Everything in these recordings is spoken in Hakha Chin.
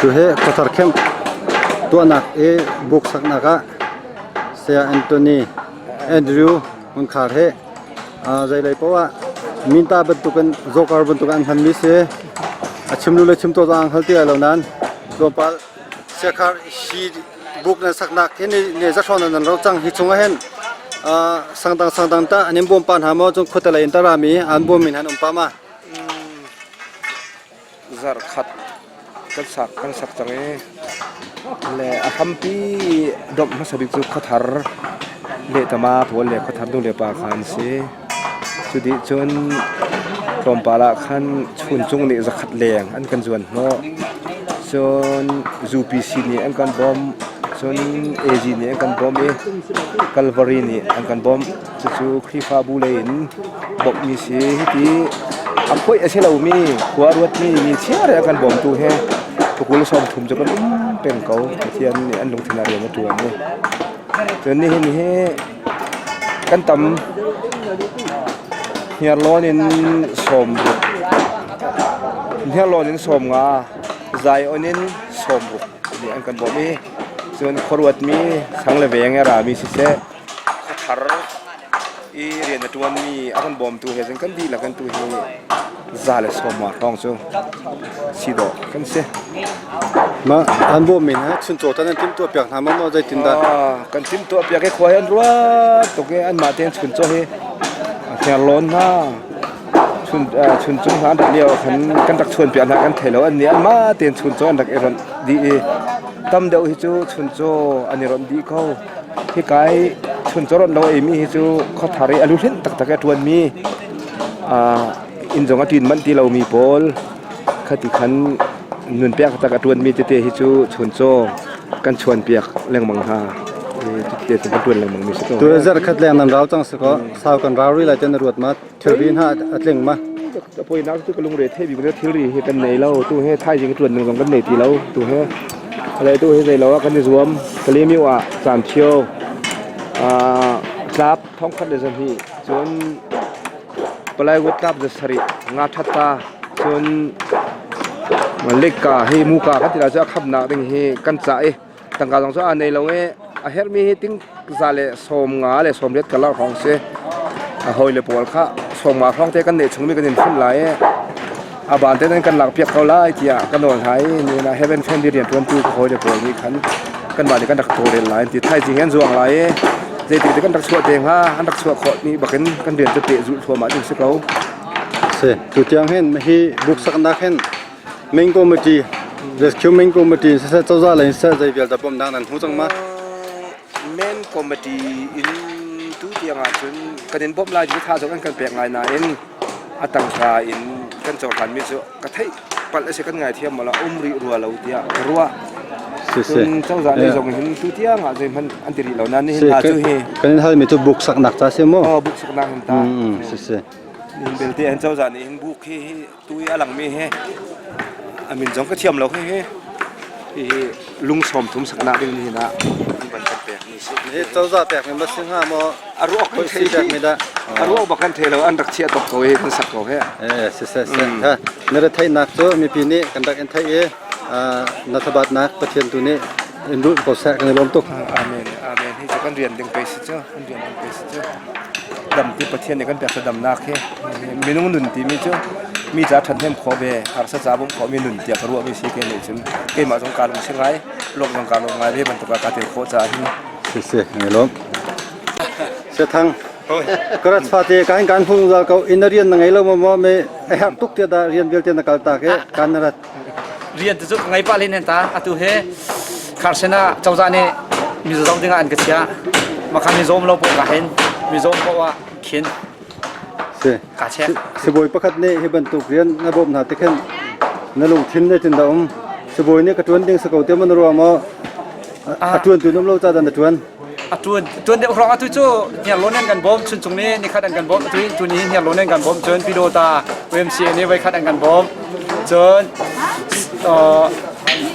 Tuhi khuathar camp tuahnak i buk saknak ah Saya Anthony Andrew Hmunkhar hi zeilei paoh ah minta bantukin joker bantukin an hmanmi si. A chimlu le chimtaw zong an hngal ti lai lo nain tlawmpal Siakhar hi buk nan saknak hi ni zahrawn nan ro cang. Hi chungah hin sangdang sangdang ta an in bawm pa hna maw cun khuate lei in ta rami an bawm min han um pa ma? Zarhkhat kan sak kan sak cang i le a hrampi domh hmasa bik cu khuathar lehtama pawl le khuathar nulepa kha an si. Cu dih cun tlawmpal ah khan Chuncung nih zakhat leng an kan zuan hnawh. Cun UPC nih an kan bawmh. Cun AG nih an kan bawmh i Calvary nih an kan bawmh. Cucu Khrihfabu lei in bawmhmi si. Hiti a phoih a si lomi khua a ruatmi mi chiar a kan bawmtu he pakul 30 cu kan um peng ko. Pathian nih an lungthin ah rian a ṭuan i. Cun nihin hi kan tam hniarlawn in sawm ruk hniarlawn in sawm nga Zion in sawm ruk nih an kan bawmh i cun khuaruatmi sang le veng i a rami siseh khuathar i rian a ṭuanmi a kan bawmtu he cun kan dihlak in tu hi za le sawm nga hrawng cu si dawh kan si. Mah an bawmmi hna chuncaw tan an timhtuah piak hna maw maw zeitindah? Kan timhtuah piak i khua hi an ruat tuk i anmah tein chuncaw hi hniarlawn hna chun chuncung hna an rak lio khan kan rak chuan piak hna kan thei lo an nih anmah tein chuncaw an rak i ronh dih i tam deuh hi cu chuncaw an i ronh dih ko. Hika i chuncaw ronh lo a eimi hi cu khuathar i a luhlinh taktak i a ṭuanmi inn zong a ṭin manh ti lomi pawl khati khan nun pek tak a ṭuanmi tete hi cu chuncaw kan chuan piak lengmang hna. Tete cu kan ṭuan lengmang mi si ko. Tu zarh khat leng nan rau cang si kaw sau kan rau rih lai ti na ruat ma? Thilri hna a tling ma? A poinak cu ka lungre thei bik thilri hi kan nei lo. Tu he thaizing ṭuan ning zong kan nei ti lo. Tu he ale tu hi zei lo ah kan i zuam. Kalemiu ah caan thio tlap thongkhat le zahnih cun plywood tlap za sarih nga that ta cun lekka hi muka kan ti la cu a khamnak ding hi kan cah i tangka zong cu aa nei lo i a herhmi hi ting za le sawm nga le sawm riat kalar hrawng si a hawi le pawl kha sawm nga hrawng te kan neih chungmi kan in phun lai i a ban te nan kan lak piak ko lai tiah ka nawl hna i ni na heaven family rian tuantu ka hawi le pawl nih khan kan mah nih kan rak tawlrel lai ti thaizing an zuang lai i zeitik te kan rak chuah te hnga an rak chuah khawh ni bakin kan rian cu peh zulh thluahmah ding si ko Si tu tiang hin hi buk saknak hin Main Committee Rescue Main Committee siseh cozah lei siseh zei vialte bawmhnak nan hmu cang ma? Main Committee in tu tiang ahcun kan in bawmh lai ti tha zong an kan pek ngai nain a tangka in kan cohlan mi cu ka theih palh a si kan ngaithiam maw la um rih rua lo tiah ka ruah. Cun cozah lei zong hin tu tiang ah zeihmanh an ti rih lo nain nihin hna cu hi kan in halmi cu buk saknak ca si mu. Oh buk saknak hin ta. Si si. Nihin belte an cozah nih hin buk hi tu i a langmi hi a min zong ka thiam lo hi hi lung sawm thum saknak ding ni ah an van kan pek mi si. Hi cozah pek mi ma si hnga maw? A ruak kan thei pek mi dah? A ruak bak kan thei lo an rak chiah tok ko hi kan sak ko he. Eh si si si. Ha na ra theihnak cu mipi nih kan rak in theih i na thabatnak Pathian tu nih in rulh ko seh kan i lawm tuk. Amen. Amen. Hi cu kan rian ding pe si cu. Kan rian ding pe si cu. Dam ti Pathian nih kan pek damnak hi minung nun timi cu mi ca ṭhathnem khawh ve harsa ca bawmh khawhmi nun tiah ka ruahmi si ke nih cun keimah zong kaa lung si ngai lawk zong kaa lawm ngai ve bantuk ah kaa tel khawh caah hin Si si ngai lawm. Sethang karat fate kan kan hung zal ko in rian na ngei lo maw maw me a herh tuk te da rian vialte na kal ta ke kan na rat Rian tu cu ka ngei pah len hen ta atu he kharsena cozah nih mizaw zoh dingah an ka chiah makha mizawm lo paoh ka hen mizawm paoh ah khin Si. ka check Sibawi pakhat nih hi bantuk rian na bawmh hna tik hin na lungthin nih tin dah um sibawi nih ka ṭuan ding si ko tiah maw na ruah maw a ṭuan tu na um lo ca dah na ṭuan A ṭuan ṭuan deuh hrawng atu cu Hniarlawn an kan bawm Chuncung nih nikhat an kan bawm atu tu ni Hniarlawn an kan bawm cun Pyidawta UMCA nih voikhat an kan bawm cun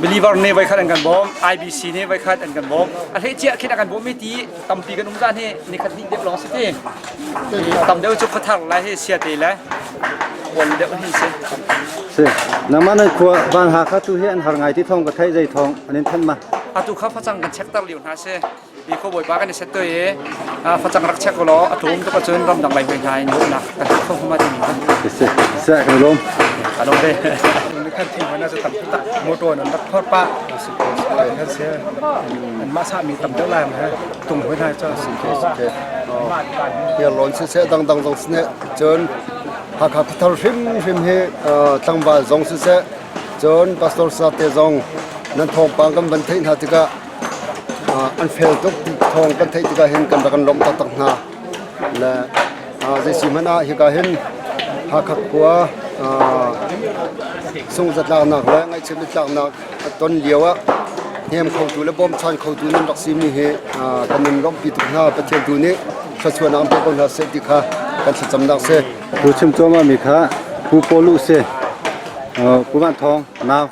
Believer nih voikhat an kan bawm IBC nih voikhat an kan bawm a hlei cia khin a kan bawm mi ti tampi kan um zan hi nikhat hnih deuh lawng si ti tam deuh cu khuathar lai hi siate le. pawl deuh hin si. Si. Nangmah nan khua van Hakha tu hi an har ngai ti thawng ka theih zei thawng an in thanh ma? Atu kha facang kan check tar lio hna si. Mi kho bawipa kan i set to i facang rak check law a tlawm tuk ahcun ramdang lai hoi hna in bawmhnak kan kho hma timi kha. Si. Si kan lawm. Ka lawm ve. Kan thing hna cu tam tak motor nan rak phor pa kan si an mah sa mi tam deuh lai ma tung hoi hna cho si si Hi lawn siseh dangdang zong siseh cun Hakha khuathar hrimhrim hi tlangval zong siseh cun pastor sate zong nan thawngpang kan van theih hna tikah an fel tuk thawng kan theih tikah hin kan rak kan lawmh taktak hna. Le zeisi hmanh ah hika hin Hakha khua sungzatlaknak le ngaihchiat biatlaknak a ton lio ah hnem khotu le bawmchan khotu nan rak simi hi kan in lawmhpi tuk hna. Pathian tu nih thluachuahnak an pe ko hna seh ti kha kan thlacamnak si. Pu chim cuahmah mi kha Pu Paul U si. Pu Van Thawng nau.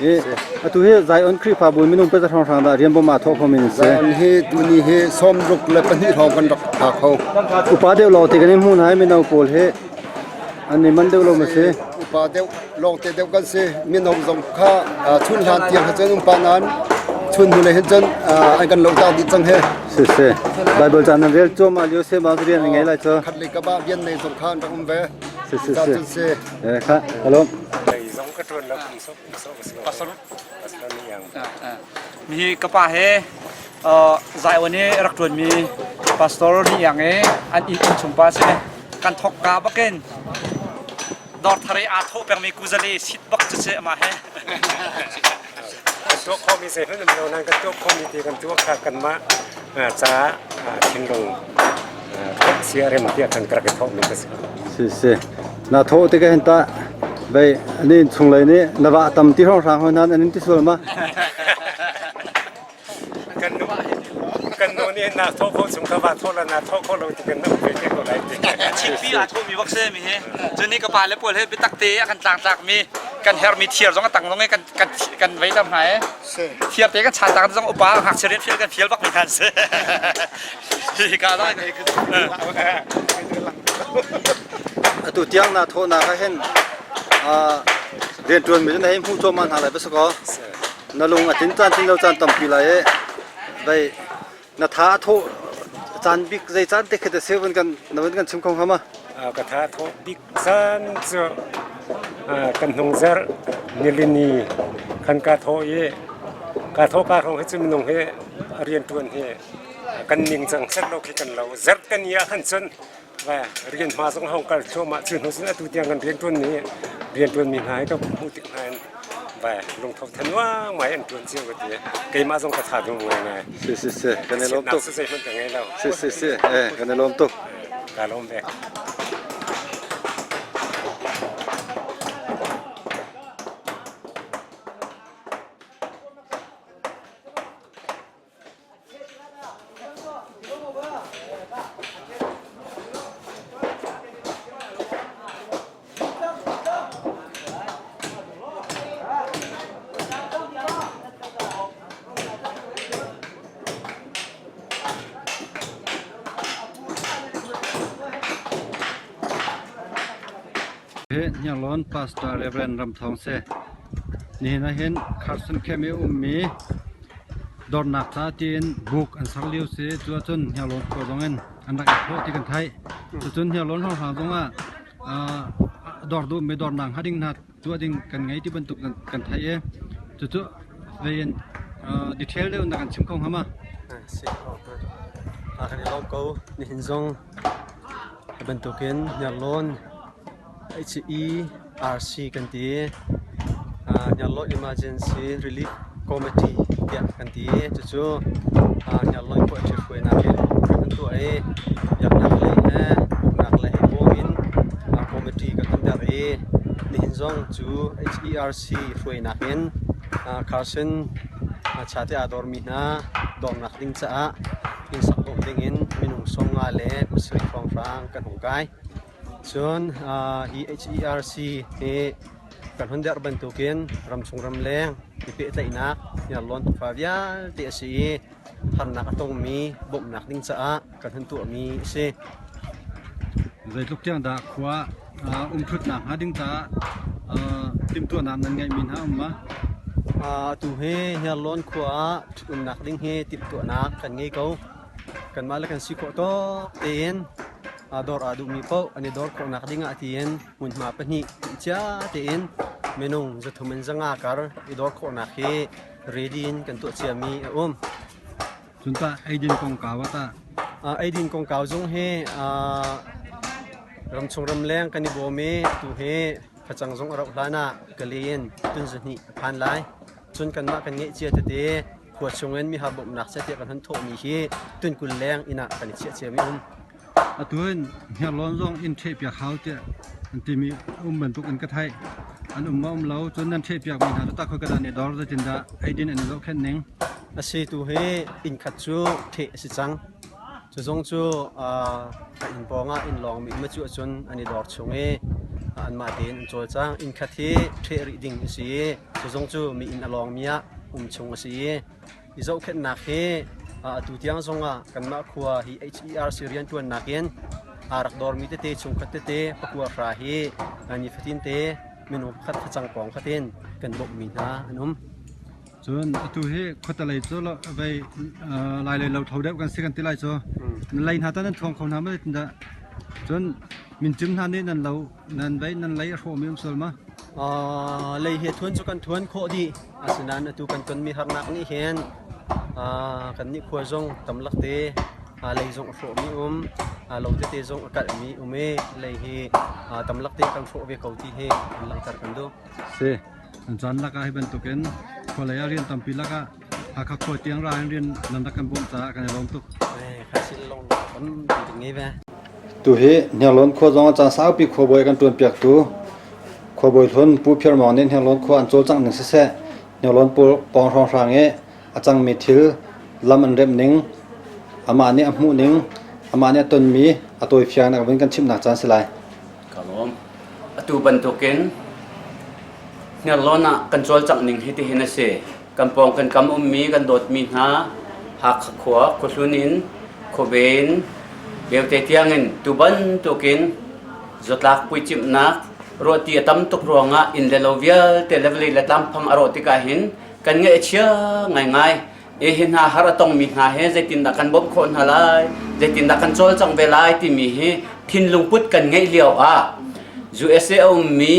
Hi atu hi Zion Khrihfabu minung pe hrawng hrang dah rian bawm aa thawh kho min si. Zion hi tuni hi 62 hrawng kan rak tha kho. Upa deuh lawng te kan in hmu hna mino pawl hi an i man deuh lo ma si. Upa deuh lawngte deuh kan si. Mino zong kha chun hlan tiang kha cun umpa nain chun hnu lei hin cun an kan lo tak dih cang he. Si si. Bible caan nan rel cuahmah lio se ma rian ngei lai cu. Khat lei ka ba rian nei zong kha an rak um ve. Si si Ca si. cun si. Eh kha hello. Zong ka tuan lo kum sok sok si. Pastor Pastor ni yang. Mi ka pa he Zion i rak ṭuanmi pastor ni yang i an inn chung pa si. Kan thok ka bakin dawr thar i aa thawh pengmi kuzale sit bak cu si amah he. Kan tuah khawhmi zeihmanh um lo nain kan tuah khawhmi ti kan tuah kha kanmah caah thinlung sia rem tiah kan rak i thawhmi ka si. Si si. Na thawh tikah hin tah bei an in chunglei nih na va tam ti hrawng hrang hoi nan an in ti sual ma? Kan nu kan nu nih na thawh khawh chung kha va thawh la na thawh khawh lo ti kan um ve te ko lai ti. Chimpi aa thawhmi bak si mi hi. Cun ni ka pa le pawl he biatak te a kan tlangtlak mi kan hermi thiar zong a tang zong i kan kan kan vei tam hna i thiar te kan chan tak zong upa ngakchia rian fial kan fial bak mi hna si. Hi ka da. Atu tiang na thawhnak ah hin rianṭuan mi na hei hmuh cuahmah hna lai va si kaw. Na lung a tlin caan tlin lo caan tampi lai i vei na tha a thawh caan bik zei caan te khi te si vun kan na vun kan chim kho hnga ma? Ka tha a thawh bik caan cu kan hnung zarh nilini khan ka thawh i ka thawh ka hrawng hi cu minung hi rianṭuan hi kan ning cang set lo khi kan lo zarh kan i ah khan cun Va rian hma zong hong kal thluahmah cu hnu cun atu tiang kan rianṭuan mi rianṭuan mi hna hi ka hmuh tik hna in va lungtho thanuang ngai an ṭuan cio ka ti. Keimah zong ka tha dum ngaingai. Si si si kan i lawm tuk. Siatnak zeihmanh ka ngei lo. Si si si eh kan i lawm tuk. Ka lawm ve. Hi Hniarlawn Pastor Reverend Ram Thawng si. Nihin ah hin Carson Camp i ummi dornak ca tiin buk an ser lio si. Cu ahcun Hniarlawn khua zong in an rak i thawh ti kan theih. Cucun Hniarlawn hrawnghrang zong ah dor duhmi dornak hnga ding hna tuah ding kan ngei ti bantuk kan theih i cucu vei in detail deuh na kan chim kho hnga ma? Si, kan i lawm ko. Nihin zong Hi bantukin Hniarlawn HERC kan ti. Hniarlawn Emergency Relief Committee tiah kan ti. Cucu Hniarlawn khua ṭhithruainak in an tuah i biaknak lei he uknak lei he bawm in committee kan kan derh i nihin zong cu HERC hruainak in Carson chate aa dormi hna dornak ding caah inn sak bawmh dingin minung 57 hrawnghrang kan hung kai. Cun hi HERC hi kan hun derh bantukin ramchung ramleng i pehtlaihnak hniarlawn tufa vialte a si i harnak a tongmi bawmhnak ding caah kan hun tuahmi a si. Zeitluk tiang dah khua umṭhutnak hnga ding caah timhtuahnak nan ngeihmi hna um ma? Atu hi Hniarlawn khua ah ṭhut-umnak ding hi timhtuahnak kan ngei ko. Kanmah le kan si khawh tawk tein dawr aa duhmi paoh an i dawr khawhnak ding ah tiin hmunhma pahnih cia tein minung 300 in 500 kar i dawr khawhnak hi ready in kan tuah ciami a um. Cun tah eidin kongkau ah tah? Eidin kongkau zong hi ramchung ramleng kan i bawm i atu hi facang zong a rauh hlan ah Kale in tun zahnih a phan lai. Cun kanmah kan ngeih cia tete khua chungin mihar bawmhnak seh tiah kan hun thawhmi hi tun 20 leng inn ah kan i chiah ciami um. Atu in Hniarlawn zong inn ṭhehpiak hau tiah an timi a um bantuk in ka theih. An um ma um lo cun nan ṭhehpiakmi hna cu tah khoika dah an i dor zeitindah eidin an i zohkhenh ning? A si tu hi inn khat cu ṭheh a si cang. Cu zong cu a inn pawng ah inn lawngmi um a cu ahcun an i dor chung i anmah tein an cawlcang. Inn khat hi ṭheh rih ding a si i cu zong cu mi inn a lawngmi ah um chung a si i I zohkhenhnak hi atu tiang zongah kanmah khua hi HERC rianṭuannak in aa rak dormi tete chungkhat tete pakua hra hi nifatin te minung pakhat facang pawng khat in kan bawmhmi hna an um. Cun atu hi khuatelei cu vei lai lei lo tho deuh kan si kan ti lai cu. Nan lei hna ta nan thuang kho hna ma dah? Cun mincim hna nih nan lo nan vei nan lei a hrawhmi um sual ma? Lei he thuan cu kan thuan khawh dih. Asinain atu kan tonmi harnak nih hin kannih khua zong tamlak te lei zong a hrawhmi um, lo tete zong a kalhmi um i lei hi tamlak te kan hrawh ve ko ti hi kan langhter kan duh. Si, an caan lakah hi bantukin khua lei ah rian tampi lakah Hakha khua tiang ra in rian nan rak kan bawmh caah kan i lawm tuk. Kha sil long tampi ding ngei ve. Tuhi Hniarlawn khua zong ah caan saupi khuabawi a kan ṭuanpiaktu khuabawi hlun Pu Phiar Mawng nih Hniarlawn khua an cawlcangh ning siseh, Hniarlawn pawng hrawnghrang i a cangmi thil lam an remh ning, amah nih a hmuh ning, amah nih a tonmi a tawifiang in a vun kan chimhnak caan si lai. Ka lawm. Atu bantukin Hniarlawn ah kan cawlcangh ning hi tihin a si. Kan pawng kan kam ummi kan dawtmi hna Hakha khua khuahlun in khuabe in beute tiangin tu bantukin zawtlak puicimhnak ruahti a tam tuk ruangah inn le lo vialte le vawlei le tlamphang a rawh tikah hin kan ngaih a chia ngaingai. E hi hna har a tongmi hna he zeitindah kan bawmh khawh hna lai, zeitindah kan cawlcangh ve lai timi hi thinlung put kan ngeih lio ah USA a ummi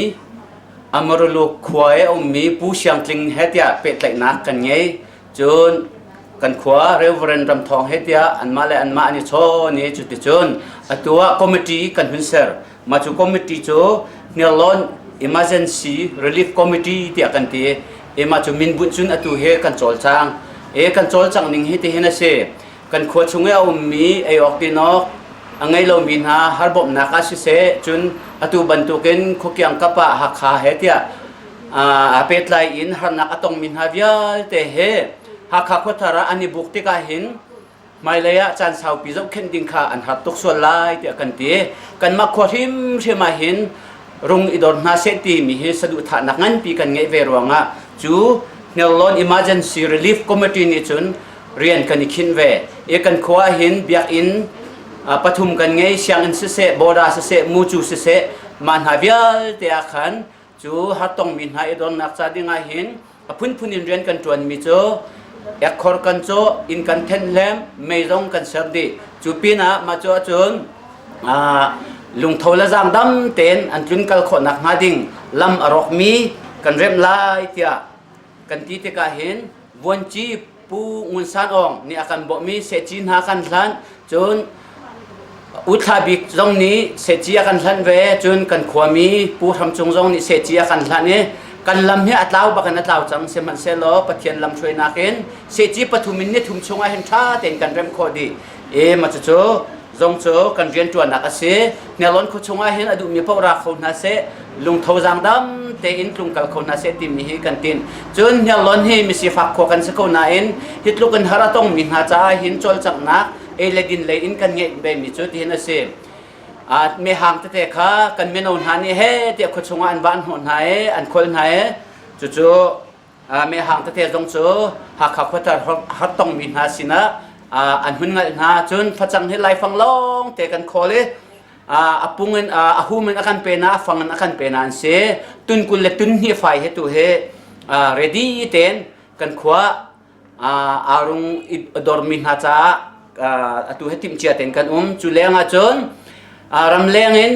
Amarillo khua i a ummi Pu Siang Tling he tiah pehtlaihnak kan ngei. Cun kan khua Reverend Ram Thawng he tiah anmah le anmah an i chawn i cuticun atu ah committee kan hun ser. Mah cu committee cu Hniarlawn Emergency Relief Committee tiah kan ti. E mah cu min bunh cun atu he kan cawlcang. E kan cawlcang ning hi tihin a si. Kan khua chung i a ummi ei awk din awk a ngei lomi hna harbawmhnak ah siseh cun atu bantukin khuakiang kap ah Hakha he tiah aa pehtlai in harnak a tongmi hna vialte he Hakha khuathar ah an i buk tikah hin hmailei ah caan saupi zohkhenh ding kha an har tuk sual lai tiah kan ti. Kanmah khua hrimhrim ah hin rung i dor hna seh timi hi saduhthahnak nganpi kan ngeih ve ruangah cu Hniarlawn Emergency Relief Committee nih cun rian kan i khinh ve. I kan khua ah hin biakinn pathum kan ngei sianginn siseh border siseh mucu siseh mah hna vialte ah khan cu hartongmi hna i donnak ca ding ah hin a phunphun in rian kan ṭuanmi cu ekkhor kan cawh inn kan thenh hlem mei zong kan ser dih cu pinah mah cu ahcun lungtho le zaangdam tein an tlun kal khawhnak hnga ding lam a rawkmi kan remh lai tiah kan ti tikah hin vuanci Pu Ngun San Aung nih a kan bawhmi sehci hna kan hlanh cun U Thla Bik zong nih sehci a kan hlanh ve cun kan khuami Pu Hram Cung zong nih sehci a kan hlanh i kan lam hi a tlau bak in a tlau cang sihmanhsehlaw Pathian lamhruainak in sehci pathum in ni thum chungah hin ṭha tein kan remh khawh dih i mah cucu zong cu kan rianṭuannak a si. Hniarlawn khua chungah hin a duhmi paoh ra kho hna seh, lungtho zaangdam tein tlungkal kho hna seh timi hi kan tin. Cun Hniarlawn hi misifak khua kan si ko nain hi tluk in har a tongmi hna caah hin cawlcanghnak ei le din lei in kan ngeih vemi cu tihin a si. Mehhang tete kha kan mino hna nih he tiah khua chungah an van hnawh hna i an khual hna i cucu mehhang tete zong cu Hakha khuathar har tongmi hna sinah an hun ngalh hna cun facang hi laifang lawng te kan khawl i. A pung in a hum in a kan pe na, a fang in a kan pe na an si. Tun 20 le tun hnih fai he tu he ready tein kan khua aa rung i dormi hna caah atu he timhcia tein kan um. Cu leng ah cun ramleng in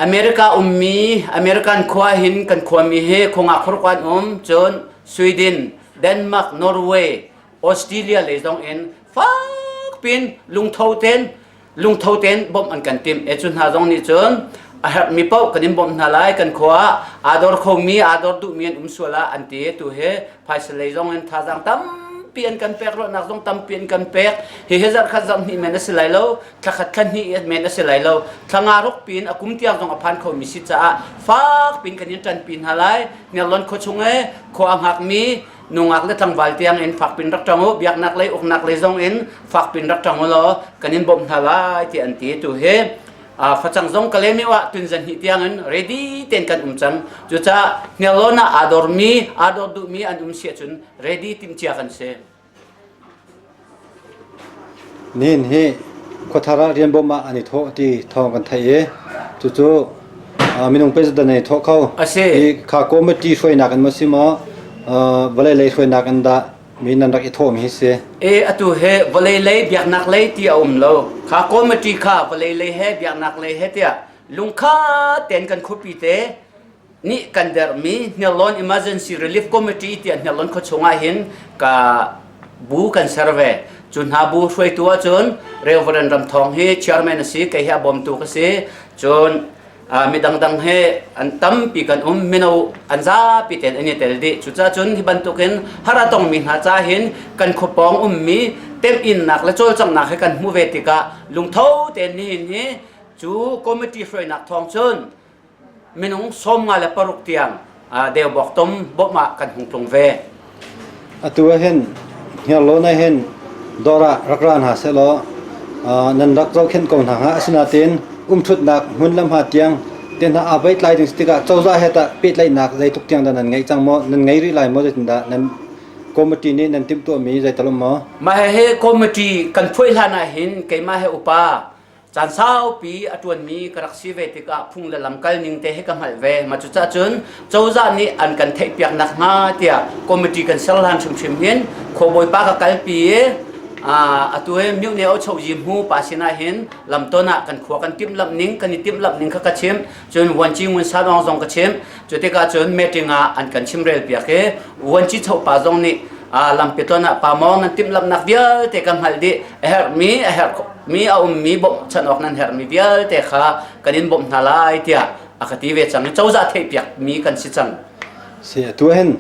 America ummi American khua hin kan khuami hi khua khur an um. Cun Sweden, Denmark, Norway, Australia lei zong in fak pin lungtho ten lungtho tein bawmh an kan timh. E cu hna zong nih cun a herhmi paoh kan in bawmh hna lai kan khua aa dor khomi aa dor duhmi an um sual ah an ti tu hi phaisa lei zong in thazaang tampi an kan pek ruahnak zong tampi an kan pek hi hi zarh khat zarh hnih men a si lai lo thla khat thla hnih men a si lai lo thla nga ruk pin a kum tiang zong a phan khomi si caah fak pin kan in ṭanpi hna lai Hniarlawn khua chung e khua a hngakmi nungak le tlangval tiang in fakpin rak ṭang u biaknak lei uknak lei zong in fakpin rak ṭang u law kan in bawmh hna lai ti an ti tu hi facang zong Kalaymyo ah tunzan hnih tiang in ready ten kan um cang cucaah Hniarlawn ah aa dormi aa dor duhmi an um si ahcun ready timhcia kan si Nihin hi khuathar ah rian bawmh ah an i thawh ti thawng kan theih i cucu minung president an i thawh kho. A si. Hi kha committee hruainak in maw si maw vawlei lei hruainak in dah mi nan rak i thawhmi hi si. E atu he vawlei lei biaknak lei ti a um lo. Kha committee kha vawlei lei he biaknak lei he tiah lungkha tein kan khuapi te nih kan derhmi Hniarlawn Emergency Relief Committee tiah Hniarlawn khuachung ah hin ka bu kan ser ve. Cu hna bu hruaitu ahcun Reverend Ram Thawng hi chairman a si, kei hi a bawmtu ka si. Cun mi dangdang he an tampi kan um, mino an zapi tein an i tel dih. Cucaah cun hi bantukin har a tongmi hna ca hin kan khuapawng ummi temhinnak le cawlcanghnak he kan hmuh ve tikah lungtho tein nihin hi cu committee hruainak thawng cun minung 56 tiang deubawk tom bawmh ah kan hung tlung ve. Atu ah hin Hniarlawn ah hin dawr ah rak ra hna sehlaw nan rak zohkhenh ko hna hnga. Asinain umṭhutnak hmun le hma tiang te hna aa pehtlai ding si tikah cozah he tah pehtlaihnak zeitluk tiang dah nan ngeih cang maw? Nan ngei rih lai maw? Zeitindah nan committee nih nan timhtuahmi zeital um maw? Mah he committee kan phuai hlan ah hin keimah he upa Caan saupi a ṭuanmi ka rak si ve tikah phung le lam kal ning te hi ka hngalh ve. Mah cucaah cun cozah nih an kan theihpiak nakhnga tiah committee kan ser hlan hrimhrim hin khuabawipa ka kalpi i atu hi Myone Ochohyi hmu pa sinah hin lamton ah kan khua kan timhlamh ning kan i timhlamh ning kha ka chimh. Cun Vuanci Ngun San Aung zong ka chimh. Cu tikah cun meeting ah an kan chimrel piak i Vuanci Chopa zong nih lampi ton ah pa maw nan timhlamhnak vialte ka hngalh dih a herhmi a herhmi a ummi bawmhchanh awk nan herhmi vialte kha kan in bawmh hna lai tiah a ka ti ve cang i cozah theihpiak mi kan si cang. Si atu hin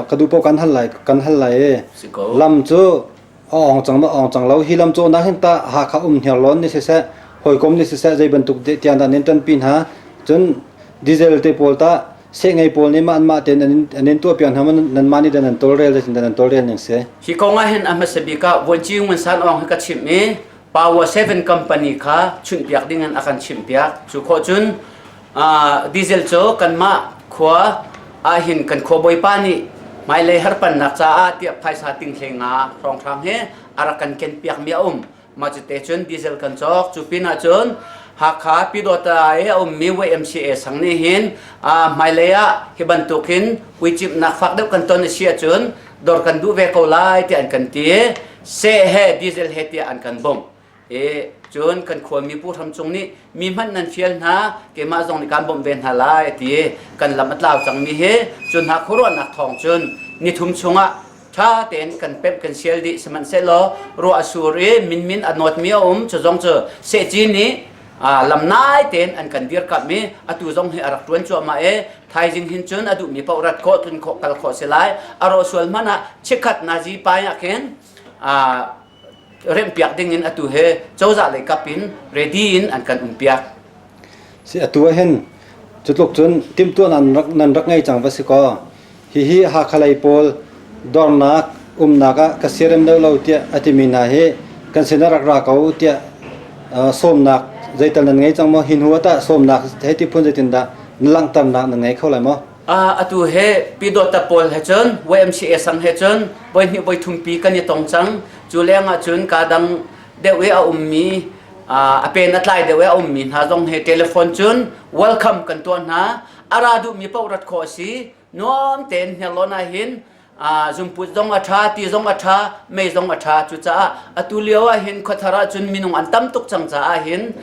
ka duh paoh kan hal lai kan hal lai i lam cu a ong cang ma ong cang lo hi lam cawnak hin tah Hakha um Hniarlawn nih siseh hawikom nih siseh zei bantuk tiang dah nan ṭanpi hna cun diesel te pawl tah seh ngei pawl nih mah anmah tein an in tuahpiak hna nanmah nih dan nan tawlrel zeitin nan tawlrel ning si Hi kong ah hin a hmasa bik ah Vuanci Ngun San Aung hi ka chimh i Power 7 company kha chunhpiak ding in a kan chimhpiak cu khawh cun diesel cu kanmah khua ahhin kan khuabawipa nih hmailei harpannak caah tiah phaisa ting hlei nga hrawnghrang hi a rak kan kenpiakmi a um. Mah cu te cun diesel kan cawk. Cu pin ah cun Hakha Pyidawta i a ummi YMCA sang nih hin hmailei ah hi bantukin puicimhnak fak deuh kan ton a si ahcun dawr kan duh ve ko lai tiah an kan ti. Seh he diesel he tiah an kan bawmh. I cun kan khuami Pu Hram Cung nih mi hmanh nan fial hna keimah zong nih kaan bawmh ve hna lai a ti i kan lam a tlau cangmi hi cu hna khuaruahnak thawng cun nithum chungah ṭha tein kan pemh kan sial dih sihmanhsehlaw ruah a sur i minmin a nawtmi a um cu zong cu sehci nih lam nai tein an kan dirkamh i atu zong hi a rak ṭuan cuahmah i thaizing hin cun a duhmi paoh rat khawh tlun khawh kal khawh si lai a rawh sual hmanh ah chikkhat nazi pai ah khin remhpiak ding in atu he cozah lei kap in ready in an kan umpiak. Si atu ah hin cutluk cun timhtuah nan rak nan rak ngei cang va si kaw hihi Hakha lei pawl dornak umnak ah ka siarem deuh lo tiah a timi hna hi kan sin ah rak ra ko tiah sawmnak zeital nan ngei cang maw hi hnu ah tah sawmnak hei ti phun zeitindah na langhternak nan ngei kho lai maw Atu he Pyidawta pawl he cun YMCA sang he cun voihnih voithum pi kan i tong cang. Cu leng ah cun kaa dang deuh i a ummi. A pen a tlai deuh i a ummi hna zong hi telephone cun welcome kan tuah hna. A ra duhmi paoh rat khawh a si. Nuam tein Hniarlawn ah hin zungput zong a ṭha, ti zong a ṭha, mei zong a ṭha. Cucaah atu lio ah hin khuathar ahcun minung an tam tuk cang caah hin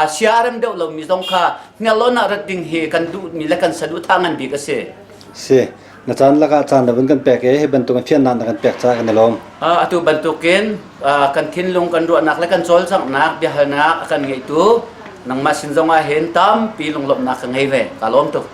sia a rem deuh lomi zong kha Hniarlawn ah rat ding hi kan duhmi le kan saduhthah ngan bik a si. Si. Na caan lakah caan na vun kan pek i hi bantuk in fiannak na kan pek caah kan i lawm. Atu bantukin kan thinlung kan ruahnak le kan cawlcanghnak biahalnak a kan ngeitu nangmah sin zong ah hin tampi lunglawmhnak ka ngei ve. Ka lawm tuk.